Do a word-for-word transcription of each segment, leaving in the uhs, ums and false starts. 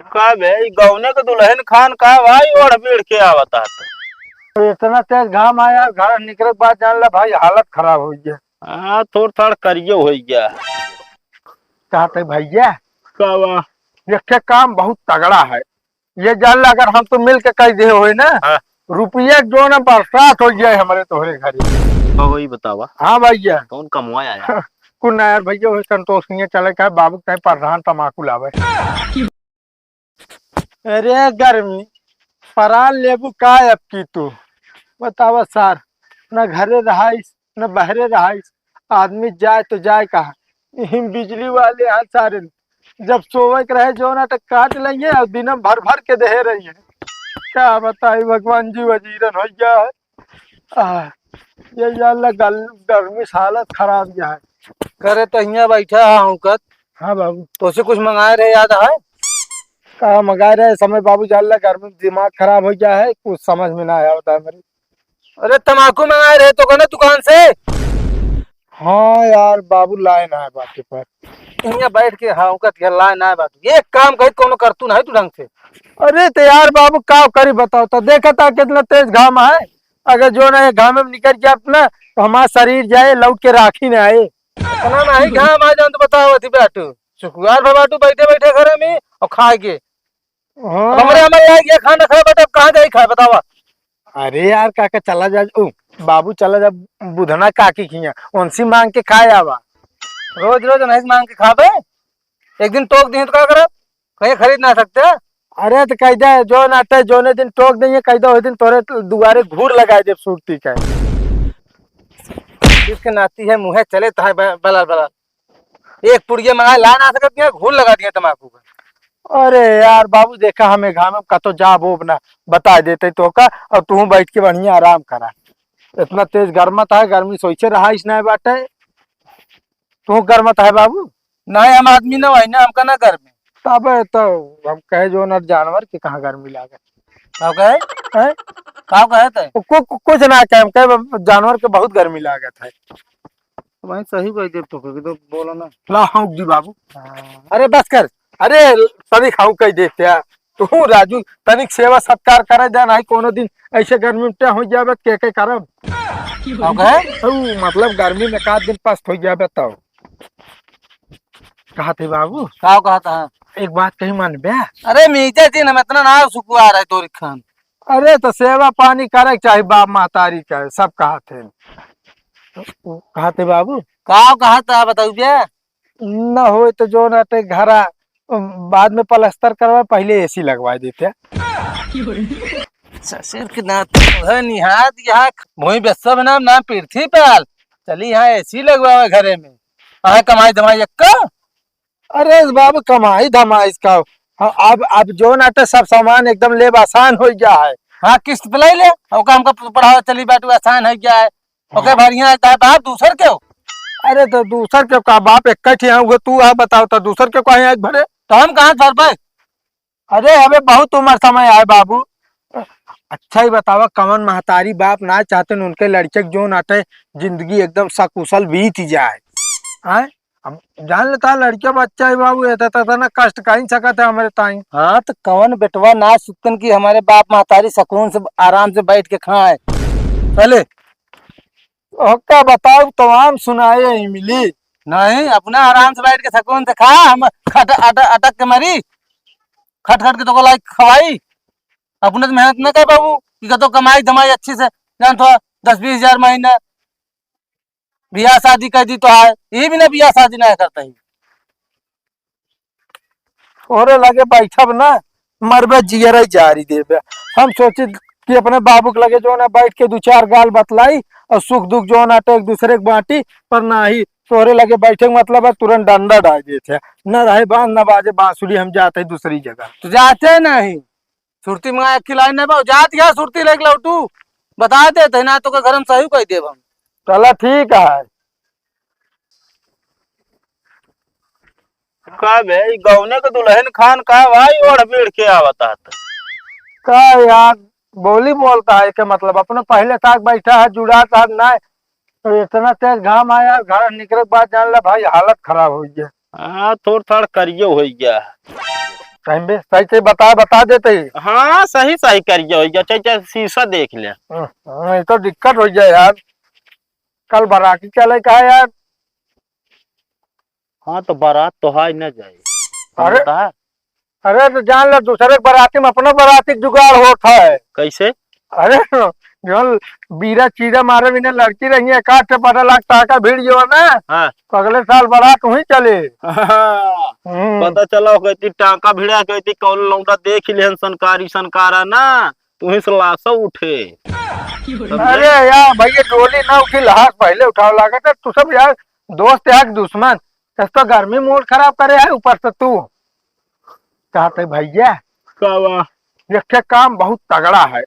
का बे, ई गौने के दुल्हन खान का भाई ओढ़ बीढ़ के आवत है तो? इतना तेज घाम आया, घर निकले के बाद जान ला भाई हालत खराब हो गया। हाँ, थोड़ थाड़ करियो हो गया। कहते भैया, का बा? एक ठे काम बहुत तगड़ा है, ये जान ला, अगर हम तो मिल के कह दे होए ना, हाँ। रुपया जो ना बरसात हो जाए हमारे तोहरे घरे। हाँ, वही बतावा। हाँ भैया। कौन कमवा आया? कुल ना यार भैया, वही संतोष नहीं है, चले का बाबू के कहीं प्रधान तमाकू लावे। अरे गर्मी, परान लेबू का अब की तू? बतावा सार, न घरे रहाइस, न बहरे रहाइस, आदमी जाए तो जाए कहाँ? इहिम बिजली वाले हैं सारे, जब सोवे के रहे जो ना तो काट लेंगे और दिनम भर भर के देहे रहिए। का बताई भगवान जी, वजीरन हो गया है। आह, ये यार ला गल-, गर्मी से हालत खराब जा है। करे तो हियाँ बैठा है हूँ कत। हाँ बाबू। तोसे कुछ मंगाए रहे याद है? का मंगाए रहे समय बाबू, जान ला गर्मी में दिमाग खराब हो गया है, कुछ समझ में ना आया होता है मेरे। अरे तमाकू मंगाए रहे तो कहना दुकान से। हाँ यार बाबू, लाए ना है बाटे पर। हियाँ बैठ के हाँ कत लाए ना है बात। ये काम कही कोनो करतू ना है तू ढंग से। अरे तो यार बाबू का करी बताओ तो, देखा था कितना तेज घाम है। अगर जो ना ये घाम में निकल जात ना, तो हमारा शरीर जाए, लौट के राखी ना आए। इतना नहीं घाम आ जान तो बताओ अथी बाटू। शुक्रवार भर बाटू बैठे बैठे घरे में और खाए के। हाँ। हमरे हमरे लायक ये खाना खाए, बेटा, अब कहाँ जाई खाए, बतावा? अरे यार काका, चला जा, ओ, बाबू चला जा, बुधना काकी खिया, उनसे मांग के खाए आवा। रोज रोज नहीं मांग के खाबे, एक दिन टोक दी तो का करब? कहीं खरीद ना सकते। अरे तो कह दे, जो नाटे, जोने दिन टोक देंगे, कह दे, उस दिन तोरे दुआरे घूर लगा दे सुरती का। इसके नाती है, मुँहे चले तो है ब-, बलाल, बलाल। एक पुड़िया मंगा ला ना सकत है, घूर लगा दिया तमाकू का। अरे यार बाबू, देखा, हमें घाम में कतो जाब ओब ना, बता देते तो का, और तू बैठ के बढ़िया आराम करा। इतना तेज गर्मत है, गर्मी सोचे रहा इसने बाटे। तू गर्मत है बाबू? नहीं, हम आदमी ना वही ना, हमका ना गर्मी। तबे तो हम कहे जो ना जानवर के कहाँ गर्मी लागत। का कहे? हैं? का कहे ते? कु-, कु-, कुछ ना कहे, हम कहे जानवर के बहुत गर्मी लागत है। भाई सही कह दे तो, कह दे, बोला ना। ला हाँ दी बाबू। हाँ। अरे बस कर। अरे तनिक हाँ कह देते हैं। तू राजू तनिक सेवा सत्कार करे दे, नहीं कोनो दिन ऐसे गर्मी में हो जाबे तो के के करब। का कहे? तू मतलब गर्मी में का दिन पस्त हो जाबे तो। कहा थे बाबू? का कहा था? एक बात कही मानबे? अरे मीठे दिन हम इतना ना सुकुआर है तोरी खान। अरे तो सेवा पानी करे के चाही बाप महतारी का, सब कहा थे। कहा थे बाबू? का कहा था बताऊ बे? न होए तो जो ना ते घरा बाद में पलस्तर करवा, पहले एसी लगवा देते। ससुर के नाते तो है निहात यहाँ भूमि बेस्सो बनाम नाम पृथ्वी पाल। चली यहाँ एसी लगवावे घरे में। आहे कमाई धमाई एक्का? अरे बाबू, कमाई धमाई इसका। हाँ, अब, अब जो ना तो सब सामान एकदम लेब आसान हो गया है। हाँ, किस्त पे ले ले, ओका हमका पढ़ावा चली बाटू आसान हो गया है। ओके, हाँ। बढ़िया है, तार बाप दूसर के हो? अरे तो दूसर के का बाप एक ठे है, वो तू आ बताओ तो दूसर के कहीं आज भरे? तो हम कहाँ से भर पाए? अरे अबे बहुत उम्र समय आए बाबू। अच्छा ही बतावा, कवन महतारी बाप ना चाहते न उनके लड़के के जो नाटे जिंदगी एकदम सकुशल बीत जाए। आए? हम जान लेता लड़के बच्चा ही बाबू, ये तो, तो, तो ना कष्ट कहीं सकत है हमारे ताई। हाँ, तो कवन बेटवा ना सुतन की हमारे बाप महतारी सुकून से आराम से बैठ के खाए। चले। ओका बताओ, तमाम सुनाए ही मिली। नहीं, अपना आराम से बैठ के सुकून से खा, हम खट-, अट-, अटक के मरी, खट खट के तोको लाइक खवाई। अपने तो मेहनत न कर बाबू, कि कतो कमाई धमाई अच्छी से, जान तो दस बीस हजार महीना, बियाह शादी कर दी तो है, ये भी ना बियाह शादी ना करता ही। तोहरे लगे बैठब ना, मरबे जियरे जारी देबे। हम सोचित कि अपने बाबू के लगे जो ना बैठ के दू चार गाल बतलाई और सुख दुख जो ना तो एक दूसरे के बांटी, पर नाही, तोहरे लगे बैठे के मतलब है तुरंत डंडा डाल देते हैं। न रहे बांस, न बाजे बांसुरी, हम जाते हैं दूसरी जगह। तो जाते नहीं, सुरती मंगा के खिलाई नहीं बा, जात गया सुरती लेके लौटू, बता देते ना तो घर में सही कह देब हम। चला ठीक है। का बे, ई गौने के दुल्हन खान का भाई ओढ़ बीढ़ के आवत है तो? का यार, बोली बोलता है के मतलब, अपने पहले तक बैठा है, जुड़ा तक ना, तो इतना तेज घाम आया, घर निकले के बाद जान ला भाई हालत खराब हो गया। हाँ, थोड़ थाड़ करियो हो गया। टाइम बे सही सही बता, बता देते ही। हाँ, सही सही करिए हो गया, चाहे, चाहे शीशा देख ले। हम्म, हम्म, ये तो दिक्कत हो जाए यार। कल बाराती चले का है यार? हाँ, तो बारात तो है ना जाए। अरे, बता। अरे, तो जान ले, दूसरे के बाराती में अपना बाराती के जुगाड़ होत है। कैसे? अरे, जौन बीरा चीरा मारे बिना लड़की रही है, एकाध ठे बड़ा लाख टाका भिड़ गयो ना, हाँ। तो अगले साल बारात वहीं चले। हाँ। हम्म। पता चला हो कहती टाका भिड़ा, कहती कौन लौंडा देख लेहन सनकारी सनकारा ना, तुहीं से लाशो उठे। समझे? अरे यार भैया, डोली ना उठी, लहास पहले उठाव लागत है। तू सब यार दोस्त यार दुश्मन, एक तो गर्मी मूड खराब करे है, ऊपर से तू कहते भैया। का बा? एक ठे काम बहुत तगड़ा है,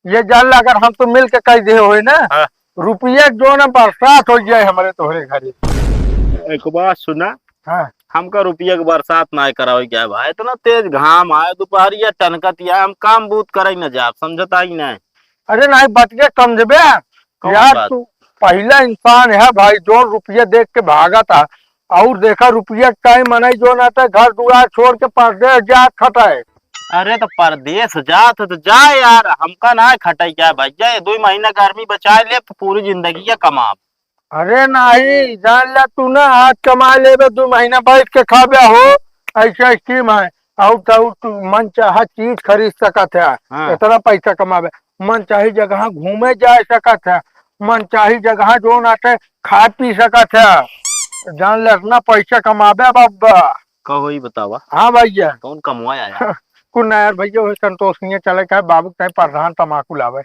ये जान ला, अगर हम तो मिल के कह दे होए ना, हाँ। रुपया जो ना बरसात हो जाए हमारे तोहरे घरे। एक बात सुना, हाँ। हमका रुपया के बरसात ना करावे क्या भाई, इतना तेज घाम आए, दोपहरिया टनकत या, हम काम बूत करे न जाब, समझता ही नहीं। अरे नहीं, बतिया समझबे कौन यार, बात? तू पहला इंसान है भाई, जो रुपया देख के भागत है, और देखा रुपया के टाइम मनई जो ना तो घर दुआर छोड़ के परदेश जात खटाए। अरे तो परदेश जात है तो जा यार, हमका ना खटाई क्या भाई, जा दो महीना गर्मी बचा ले तो पूरी जिंदगी या कमाब। अरे नाही, जान ला तू ना, आज कमा लेबे, दो महीना बैठ के खाबे हो, ऐसा स्कीम है। और तो और तू मन चाहा चीज खरीद सकत है, हाँ। इतना पैसा कमाबे, मन चाही जगह घूमे जा सकत है, मन चाही जगह जो ना ते खा पी सकत है। जान ले इतना पैसा कमाबे बाबा। कहो ही बतावा। हाँ भैया। कौन कमवा आया? कुल ना यार भैया, वही संतोष नहीं है, चले का बाबू के ताई प्रधान तमाकू लावे।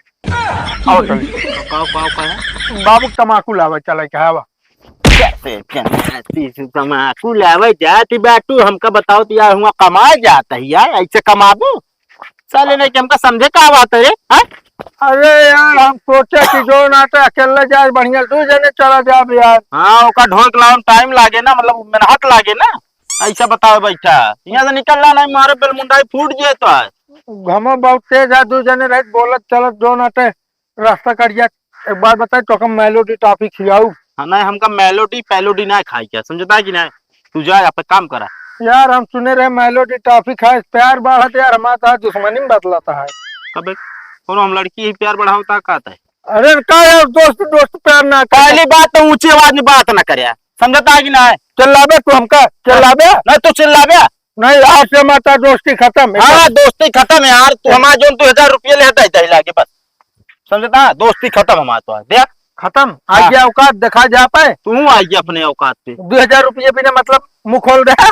आओ चली। काव, काव, का है? बाबू के तमाकू लावे चले का हवा। कैसे, कैसे तमाकू लावे जाती बाटू, हमका बताओ तो यार, हुआ कमाए जाता है यार, ऐसे कमाबू? साले नहीं कि हमका समझे का बात है रे, हाँ? अरे यार, हम सोचे कि जो ना तो अकेले जाए, बढ़िया दो जने चला जाब यार। हाँ, ओका ढोक लावे में टाइम लागे ना, मतलब मेहनत लागे ना। ऐसा बताओ बैठा, यहाँ से निकल रहा नहीं, मारे बेलमुंडाई फूट जाए तो है। घमा बहुत तेज है, दो जने रहे बोलत चलत जो ना ते रास्ता कट जाए। एक बात बताए, तो हम मेलोडी टॉफी खियाऊ। हाँ, नहीं, हमका मेलोडी पैलोडी ना खाई क्या, समझता है कि नहीं? तू जा, यहाँ पे काम करा। यार, हम सुने रहे मेलोडी टॉफी खाए से प्यार बढ़त, यार, हमारा तो दुश्मनी में बदलता है। कबे कोनो हम लड़की ही प्यार बढ़ावता का है? अरे का यार, दोस्त दोस्त प्यार ना करे। पहली बात तो ऊंची आवाज में बात ना करे, समझता है कि नहीं? चिल्लाबे तू हमका, चिल्लाबे? नहीं, तू चिल्लाबे। नहीं, आज से हमारा दोस्ती खत्म है। हाँ, दोस्ती खत्म है यार, तू हमारा जोन दो हजार रुपये लेता है, दही लागे बस, समझता? दोस्ती खत्म हमारा तो, देख। खत्म? आ हाँ। गया औकात, देखा जा पाए। तू आ गया अपने औकात पे। दो हजार रुपये बिना मतलब मुंह खोल रहा।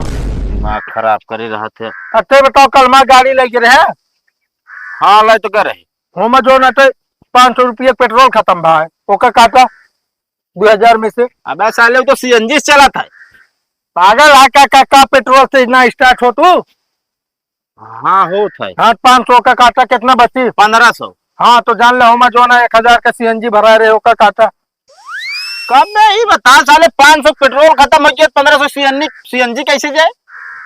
दिमाग खराब करे रहत है। अच्छा बताओ, कल माँ गाड़ी लेके रहे? हाँ, ले तो कर रहे। होमा जो ना तो पाँच सौ रुपये पेट्रोल खत्म भाई, ओका काटा दो हजार में से। अबे साले, वो तो सीएनजी से चलत है। पागल है का, का, का पेट्रोल से ना स्टार्ट हो तू? हाँ, होत है। हाँ, पाँच सौ का काटा, कितना बची? पन्द्रह सौ। हाँ, तो जान ले, होमा जो ना एक हजार का सीएनजी भरा रहे, ओका काटा। कब मैं ही बता साले, पाँच सौ पेट्रोल खत्म हो गया, पन्द्रह सौ सीएनजी, सीएनजी कैसे जाए?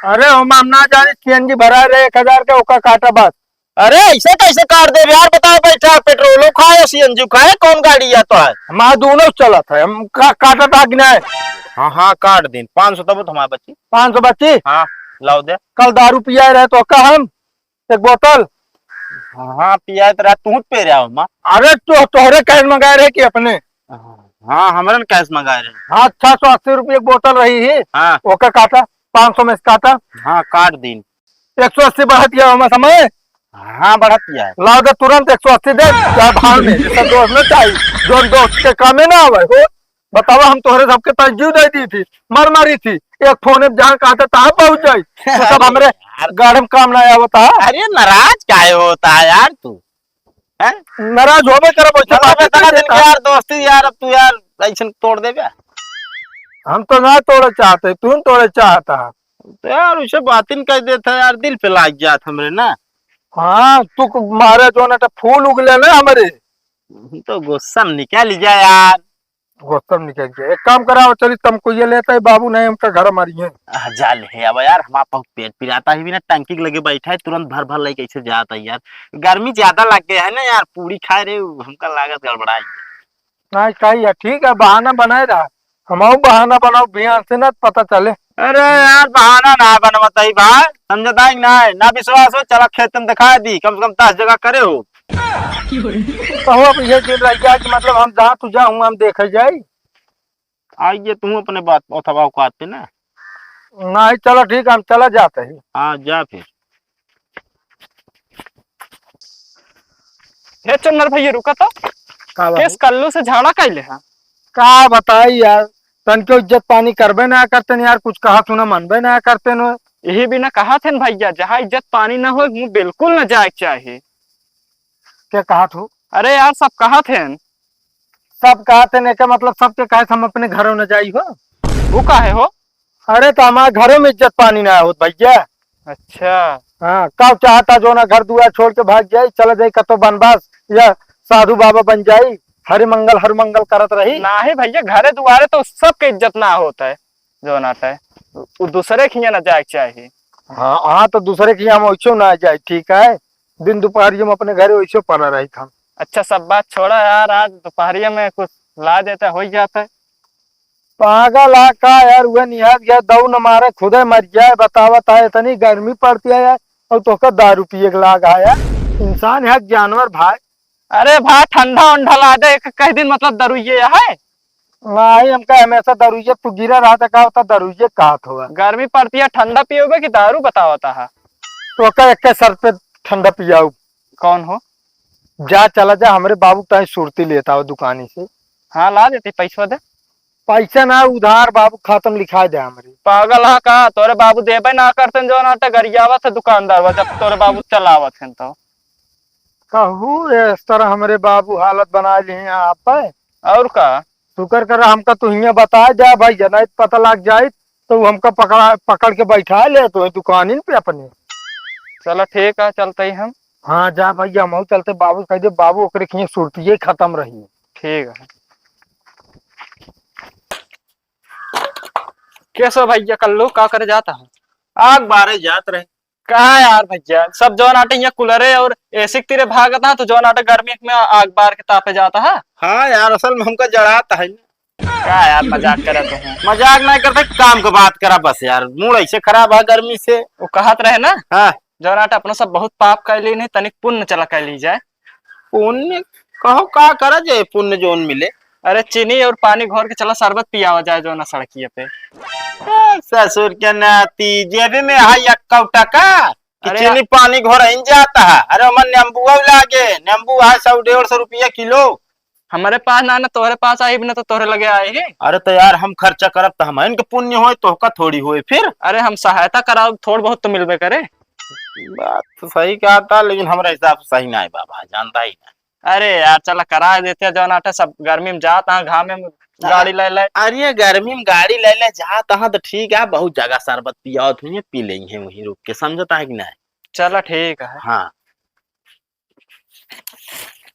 अरे, होमा हम ना जाने, सीएनजी भरा रहे एक हजार का, ओका काटा बस। अरे, ऐसे कैसे काट देबे यार? बताओ, बैठा पेट्रोलो खाए, सीएनजी खाए, कौन गाड़ी या तो है? हमारा दोनों चलत है, हम का-, काटा था कि नहीं? हाँ, हाँ, काट दिन। पाँच सौ तब तो हमारे बची। पाँच सौ बची? हाँ, लाओ दे। कल दारू पिया रहे तो का हम एक बोतल? हाँ, पिया तो रहा, तू पे रहा हो, माँ। अरे, तो तोहरे कैश मंगाए रहे कि अपने? हाँ, हमरन कैश मंगाए रहे। हाँ, छह सौ अस्सी रुपये एक बोतल रही है। हाँ। ओका काटा, पाँच सौ में से काटा। हाँ, काट दिन। एक सौ अस्सी बढ़त गया हमारा समय। हाँ, बढ़त गया है। लाओ दे तुरंत एक सौ अस्सी दे, चाहे भाड़ में, जैसा दोस्त में चाहिए, जो दोस्त के काम में ना आवे हो। बतावा, हम तोहरे सबके पास जीव दे दी थी, मर मारी थी, एक फोन में जहाँ कहा था, तहाँ पहुँच जाई। तो सब हमरे यार। गाढ़े में काम ना आवता है। अरे, नाराज काहे होता है यार तू? हैं? नाराज होबे करब, वैसे मतलब बात इतना नहीं दिन के था। यार दोस्ती यार, अब तू यार ऐसन तोड़ देबे? हम तो ना तोड़े चाहते, तू ही तोड़े चाहता है। तो यार उसे बातिन कह देता है यार, दिल पे लाग जात हमरे ना। हाँ, तू को मारे जो ना तो फूल उगले ना हमरे। तो गुस्सा में निकल जा यार। गुस्सा में निकल गया। एक काम कराओ, चली तमको ये लेता है बाबू, नहीं हमका घर मारी है। आ, जा ले अब यार, हमारा बहुत पेट पिराता है, भी ना टंकी के लगे बैठा है, तुरंत भर भर लेके ऐसे जाता है यार। गर्मी ज्यादा लग गया है ना यार, पूरी खाए रहे, हमका लागत गड़बड़ाई। नहीं, सही है, ठीक है, बहाना बनाए रहा। हमहू बहाना बनाओ, बिहान से ना पता चले। अरे यार, बहाना ना बनवत ही भाई, समझता है कि ना? ना विश्वास हो, चला खेत में दिखा दी, कम से कम दस जगह करे हो। कहूँ अब ये दिन रह गया कि मतलब हम जहाँ तू जा, हुआँ हम देखे जाई। आइए तू अपने बात, अथवा औकात पे ना। नहीं, चलो ठीक, हम चला जाते हैं। हाँ, जा फिर। हे चुन्नर भैया, रुका तो। का बात केस है? कल्लू से झगड़ा कैले हा? का बताई यार, तनको इज्जत पानी करबे ना करते न यार, कुछ कहा सुना मनबे ना करते न। यही बिना कहा थे न भैया, जहाँ इज्जत पानी ना हो, मुँह बिल्कुल ना जाए के चाही। के कहा थू? अरे यार, सब कहा थे न। सब कहा थे न, एके मतलब सबके कहे हम अपने घरों न जाई हो। वो काहे हो? अरे, तो हमारे घरों में इज्जत पानी ना होत भैया। अच्छा। हाँ, का चाहता जो ना घर दुआर छोड़ के भाग जाई, चला जाई कतो बनवास या साधु बाबा बन जाई, हरि मंगल, हरि मंगल करत रही। नाही भैया, घरे दुआरे तो सबके इज्जत ना होत है, जो नाट है, वो दूसरे के हियाँ ना जाए के चाही। हाँ, हाँ, तो दूसरे के हियाँ हम वैसो ना जाई, ठीक है, दिन दोपहरिया में अपने घरे वैसो पड़ा रही हम। अच्छा, सब बात छोड़ा यार, आज दोपहरिया में कुछ ला देता, हो ही जाता है। पागल है का यार, वह निहार गया, दऊ न मारे, खुदे मर जाए, बतावत है, इतनी गर्मी पड़ती है यार, और तोहका दारू पिए के लाग है यार। इंसान है कि जानवर भाई? अरे भाई, ठंडा उंडा ला दे, एक कह दिन मतलब दरुइये है। नहीं, हमका हमेशा दरुइये, तू गिरा रहा था, का होता दरुइये कहा था? गर्मी पड़ती है, ठंडा पियोगे कि दारू बतावता है? तोहका एक शर्त पे ठंडा पियाऊ। कौन हो? जा, चला जा, हमरे बाबू ताई सुरती लेता हो दुकानी से। हाँ, ला देती, पैसवा दे। पैसा ना, उधार बाबू, खातम लिखा दे हमरे। पागल हा का? तोरे बाबू देबे ना करते जो नाटे गरियावत है दुकानदार, जब तोरे बाबू चलावत हैं तो। कहू, इस तरह हमरे बाबू हालत बना लिए हैं आप पे। और का? शुक्र कर, हमका तू हियाँ बता जा भाई, नहीं पता लग जाए तो हमका पकड़ा, पकड़ के बैठा ले तो दुकानिन पे अपने। चला ठीक है, चलते ही हम। हाँ, जा भैया, हम चलते, बाबू कह दे, बाबू ओकरे खिए सुरतिये खत्म रही। ठीक है। कैसे भैया, कल्लू का करे जाता है? आग बारे जात रहे। कहा यार भैया, सब जौन आटे यहाँ कूलरे और एसी के तीरे भागत है, तो जौन आटे गर्मी में आग बार के तापे जाता है। हाँ यार, असल में हमका जड़ाता है ना। का यार, मजाक करत हो? मजाक नहीं करते, काम के बात करा बस यार, मूड ऐसे खराब है गर्मी से। वो कहत रहे ना, हाँ। जौन आटे अपना सब बहुत पाप कैली नहीं, तनिक पुण्य चला कैली जाए। पुण्य? कहो का करा जे पुण्य जौन मिले? अरे चीनी और पानी घोर के चला शरबत पियावा जाए जौन सड़किया पे। ए, ससुर के नाती, जेबी में है एक कौ टका कि अरे चीनी पानी घोर ही जाता है। अरे ओमन नींबुआ लागे, नींबू है सौ डेढ़ सौ रुपया किलो। हमरे पास ना, ना तोहरे पास आई, ना तो तोहरे लगे आए ही। अरे तो यार हम खर्चा करब तो हम इनके पुण्य होए, तोहका थोड़ी होए फिर। अरे हम सहायता कराओ, थोड़ बहुत तो मिलबे करे। बात तो सही कहा था, लेकिन हमरा हिसाब से सही ना है बाबा, जानता ही ना। अरे यार, चला करा देते हैं, जौन आटे सब गर्मी में जात हाँ, घामे में गाड़ी ले ले। अरे गर्मी में गाड़ी ले ले जात हाँ तो ठीक है, बहुत जगह शरबत पियावत हुई है, पी लेंगे वहीं रुक के, समझता है कि नहीं? चला ठीक है। हाँ।